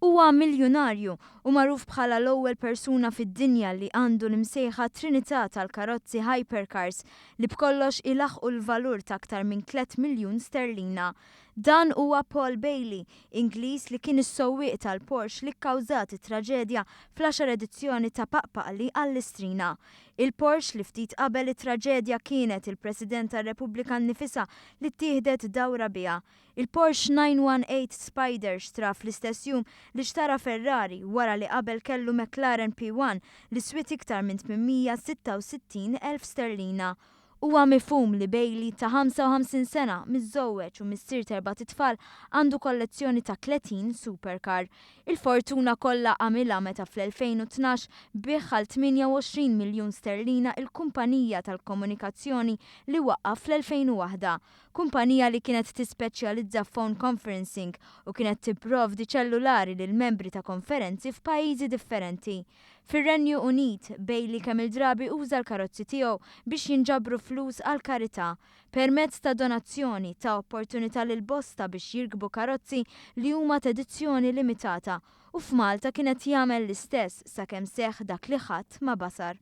Huwa miljunarju u magħruf bħala l-ewwel persuna fid-dinja li għandu l-imsejħa trinità tal-karozzi hypercars li b'kollox ilaħħqu l-valur ta' aktar minn 3 miljun sterlina. Dan huwa Paul Bailey, Ingliż li kien is-sewwieq tal-Porsche li kkawżat it-traġedja fl-għaxar edizzjoni ta' Paqpaqli għall-Istrina. Il-Porsche li ftit qabel it-traġedja kienet il-President tar-Repubblika nnifisha li ttieħdet dawra biha. Il-Porsche 918 Spyder xtra fl-istess jum li xtara Ferrari wara li qabel kellu McLaren P1 li swiet iktar minn 866,000 sterlina. Huwa mifhum li Bailey ta' 55 sena, miżżewweġ u missier t'erbat itfal għandu kollezzjoni ta' 30 supercar. Il-fortuna kollha għamilha meta fl-2012 biegħ għal 28 miljun sterlina il-kumpanija tal-komunikazzjoni li waqqaf fl-2001. Kumpanija li kienet tispeċjalizza f'phone conferencing u kienet tipprovdi ċellulari lil membri ta' konferenzi f'pajjiżi differenti. Fir-Renju Unit, Bailey kemm-il drabi uża l-karozzi tiegħu biex jinġabru flus għall-karità. Permezz ta' donazzjoni, ta opportunità lil bosta biex jirkbu karozzi li huma t'edizzjoni limitata u f'Malta kien qed jagħmel l-istess sakemm seħħ dak li ħadd ma basar.